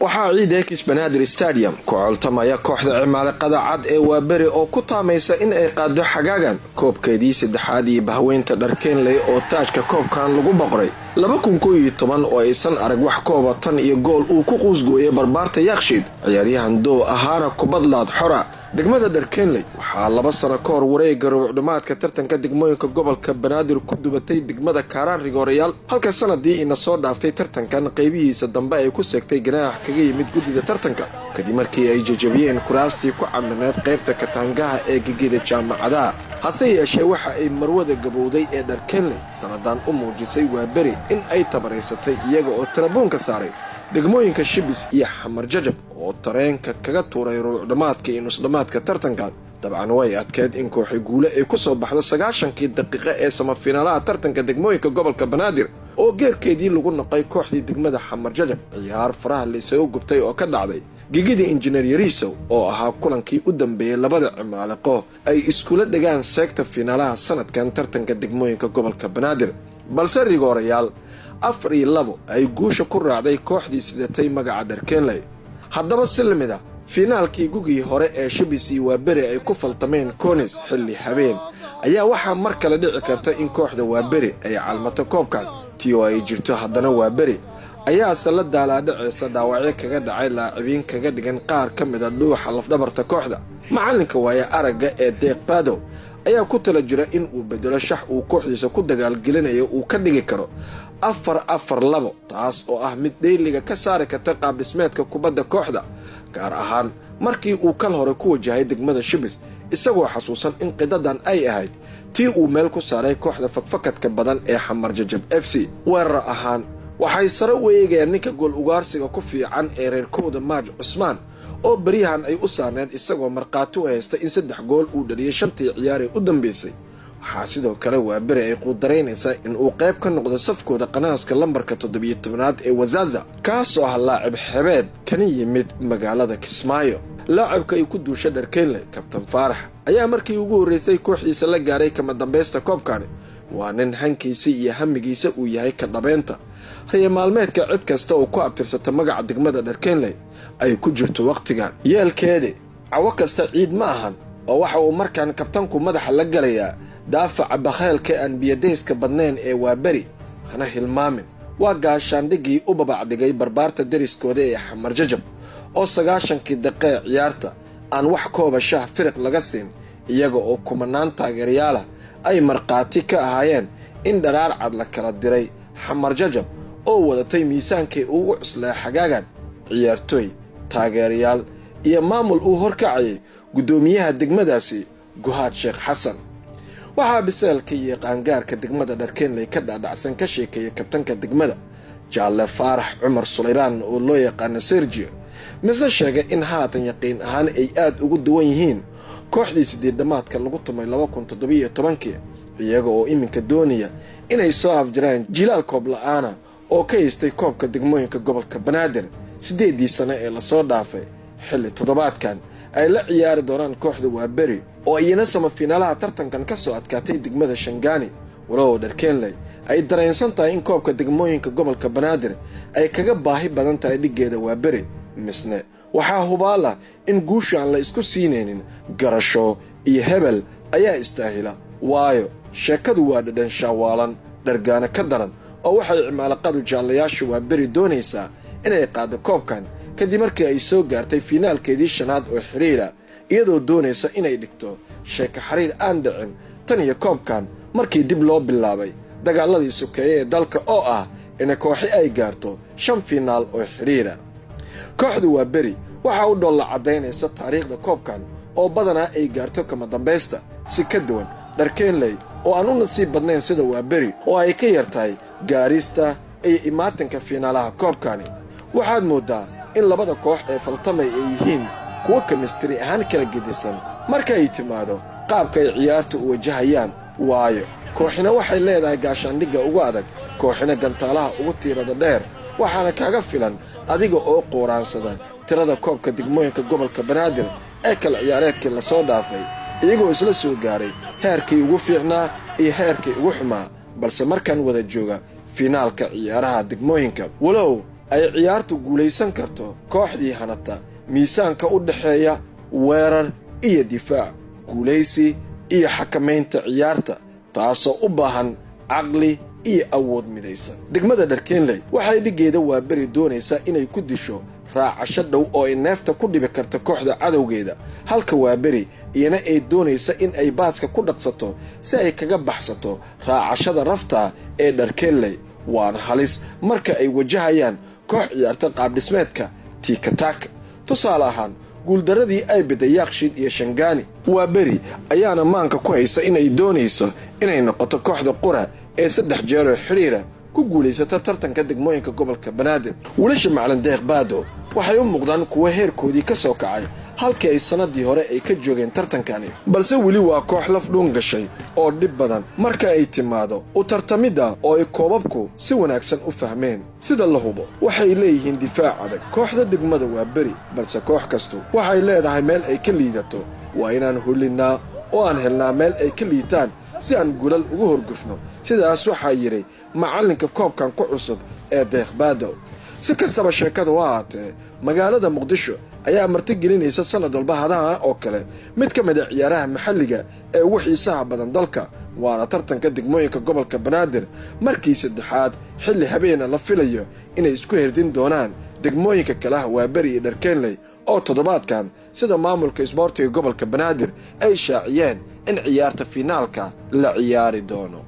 Waxaa ciida Ex Banaadir Stadium ku coltamaya kooxda Cimaaliqada Cad ee Waaberi oo ku taamaysa in ay qaado xagaagan koobkeedii saddexaad iyo bahweynta Dharkeenley oo taajka koobkan lagu boqoray 2011 oo aysan arag wax kooba tan iyo gool uu ku quusgooyay barbaarta Yaakshiid, ciyaaryahan doow ahaana kubadlaad xora. Degmada Dharkeenley waxaa 2 sano ka hor wareega rubucdhammaadka tartanka degmooyinka gobolka Banaadir ku dubatay degmada Kaaraan rigoorayaal, halka sanadii ina soo dhaaftay tartankan qaybihiisa dambe ay ku seegtay ganaax kaga yimid guddida tartanka, kadib markii ay jajabiyeen kuraastii ku camineed qaybta kataangaha ee gegida jaamacadaha. Hase yeeshee, waxa ay marwada gabowday ee Dharkeenley sannadan u muujisay Waaberi in ay tabaraysatay, iyaga oo tarabuunka saaray degmooyinka Shibis iyo Xamar Jajab oo tareenka kaga tuuray rubucdhammaadka iyo nusdhammaadka tartankan. Dabcan way adkeed in kooxi guule ay ku soo baxdo 90-kii daqiiqo ee samafiinaalaha tartanka degmooyinka gobolka Banaadir oo geerkeedii lagu noqay kooxdii degmada Xamar Jajab, ciyaar faraha laysaga gubtay oo ka dhacday gegida Injineer Yariisow, oo ahaa kulankii u dambeeyey labada cimaaliqo ay iskula dhegaan seegta fiinaalaha sanadkan tartanka degmooyinka gobolka Banaadir. Balse rigoorayaal 4-2 ay guusha ku raacday kooxdii sidatay magaca Dharkeenley. Haddaba si lamid a fiinaalkii gugii hore ee Shibis iyo Waaberi ay ku faltameen Konis xilli habeen, ayaa waxaa mar kale dhici karta in kooxda Waaberi ay calmato koobkan. Tii oo ay jirto, haddana Waaberi ayaase la daalaadhacaysa dhaawacyo kaga dhacay laacibiin kaga dhigan qaar ka mida dhuuxa lafdhabarta kooxda. Macalinka waaya aragga ee Deeq Badow ayaa ku tala jira in uu bedelo shax uu kooxdiisa ku dagaalgelinayo, uu ka dhigi karo 4-4-2, taas oo ah mid dheyliga ka saari karta qaabdhismeedka kubadda kooxda, gaar ahaan markii uu kal hore ku wajahay degmada Shibis, isagoo xasuusan in qidadan ay ahayd tii uu meel ku saaray kooxda fakfakadka badan ee Xamar Jajab FC. Weerar ahaan waxay sare u eegayaan ninka gool ugaarsiga ku fiican ee reerkooda, Maaj Cusmaan, oo beryahan ay u saarneed, isagoo markhaati u haysta in saddex gool uu dhaliyay shantii ciyaar ee u dambeysay. Waxaa sidoo kale waa beri ay quudaraynaysaa in uu qayb ka noqdo safkooda qanaaska lambarka 17aad ee Wazaza, kaasoo ah laacib xebeed kana yimid magaalada Kismaayo. Laacibka ay ku duusha Dharkeynle, Kabtan Faarax, ayaa markii ugu horreysay kooxdiisa la gaaray kama dambaysta koobkani. Waa nin hankiisa iyo hamigiisa uu yahay ka dhabeynta riya maalmeedka cid kasta oo ku abtirsata magaca degmada Dharkeynley ay ku jirto wakhtigan. Yeelkeedi, cawo kasta ciid ma ahan, oo waxa uu markaan kabtanku madaxa la galayaa daafaca bakhaylka aan biyadayska badnayn ee Waaberi. Hana hilmaamin, waa gaashaandhiggii u babacdhigay barbaarta deriskooda ee Xamar Jajab oo 90-kii daqiiqee ciyaarta aan wax kooba shah firiq laga siin, iyaga oo kumanaan taageerayaalah ay markhaati ka ahaayeen in dharaar cad la kala diray Xamar Jajab oo wadatay miisaankii ugu cuslaa xagaagan, ciyaartooy, taageerayaal iyo maamul uu horkacayay guddoomiyaha degmadaasi, Guhaad Sheekh Xasan. Waxaa biseelka iyo qaangaarka degmada Dharkeenley ka dhacdhacsan ka sheekeeya kabtanka degmada, Jaalle Faarax Cumar Sulaybaan oo loo yaqaano Sergio, mise sheegay in haatan yaqiin ahaan ay aad ugu duwan yihiin kooxdii sideeddhamaadka lagu tumay 2017-kii, iyaga oo iminka doonaya inay soo afjaraan jilaal koob la-aana oo ka haystay koobka degmooyinka gobolka Banaadir 8-dii sano ee lasoo dhaafay, xilli toddobaadkan ay la ciyaari doonaan kooxda Waaberi oo iyana samafiinaalaha tartankan ka soo adkaatay degmada Shangaani. Walow Dharkeenley ay dareensan tahay in koobka degmooyinka gobolka Banaadir ay kaga baahi badan tahay dhiggeeda Waaberi, misne waxaa hubaal ah in guusha aan la isku siinaynin garasho iyo hebel ayaa istaahila, waayo sheekadu waa dhadhan shaawaalan dhargaana ka daran, oo waxay cimaalaqadu jaallayaasha Waaberi doonaysaa inay qaaddo koobkan kadib markii ay soo gaartay fiinaalkeedii shanaad oo xiriira, iyadoo doonaysa inay dhigto sheeko xariir aan dhicin tan iyo koobkan markii dib loo bilaabay dagaaladii sokeeye ee dalka, oo ah ina kooxi ay gaarto shan fiinaal oo xidhiira. Kooxdu waa beri waxaa u dhoolla caddaynaysa taariikhda koobkan oo badanaa ay gaarto kama dambaysta, si ka duwan Dharkeenley oo aan u nasiib badnayn sida waa beri oo ay ka yar tahay gaarista iyo imaatinka fiinaalaha koobkani. Waxaad mooddaa in labada koox ee faltamay ay yihiin kuwo chemistry ahaan kala gedisan marka ay timaado qaabka ay ciyaarta u wajahayaan, waayo kooxina waxay leedahay gaashaandhigga ugu adag, kooxina gantaalaha ugu tiirada dheer. Waxaana kaaga filan adiga oo qooraansada tirada koobka degmooyinka gobolka Banaadir ee kala ciyaareedkii lasoo dhaafay, iyagoo isla soo gaaray heerkii ugu fiicnaa iyo heerkii ugu xumaa, balse markaan wada jooga fiinaalka ciyaaraha degmooyinka, walow Ay ciyaartu guulaysan karto kooxdii hanata miisaanka u dhexeeya weerar iyo difaac, guulaysi iyo xakamaynta ciyaarta, taasoo u baahan caqli iyo awood midaysan. Degmada Dharkeenley waxay dhiggeeda Waaberi doonaysaa inay ku disho raacasho dhow oo ay neefta ku dhibi karta kooxda cadowgeeda, halka Waaberi iyana ay doonaysa in ay baaska ku dhaqsato si ay kaga baxsato raacashada rafta ee Dharkeenley. Waana halis marka ay wajahayaan koox ciyaarta qaabdhismeedka tiki-taka. Tusaale ahaan, guuldaradii ay biday Yaaqshiid iyo Shangaani. Waa Beri ayaana maanka ku haysa inay doonayso inay noqoto kooxda qura ee saddex jeeroo xidhiira ku guulaysata tartanka degmooyinka gobolka Banaadir. Wiilasha Macalin Deeq Baado waxay u muuqdaan kuwo heerkoodii ka soo kacay halkii ay sannadii hore ay ka joogeen tartankani, balse weli waa koox laf dhuun gashay oo dhib badan marka ay timaado u tartamidda oo ay koobabku si wanaagsan u fahmeen. Sida la hubo, waxay leeyihiin difaac adag kooxda degmada Waa Beri, balse koox kastu waxay leedahay meel ay ka liidato. Waa inaan hulinnaa oo aan helnaa meel ay ka liitaan si aan gulal ugu horgufno, sidaas waxaa yidhi macallinka koobkan ku cusub ee Deeq Baadow. Si kastaba sheekadu ha ahaatee, magaalada Muqdisho ayaa martigelinaysa sannad walba hadaha oo kale mid ka mid a ciyaaraha maxalliga ee ugu xiisaha badan dalka, waana tartanka degmooyinka gobolka Banaadir. Markii saddexaad xilli habeena la filayo inay isku herdin doonaan degmooyinka kalaha Waaberi iyo Dharkeenley, oo toddobaadkan sida maamulka isboortiga gobolka Banaadir ay shaaciyeen in ciyaarta fiinaalka la ciyaari doono.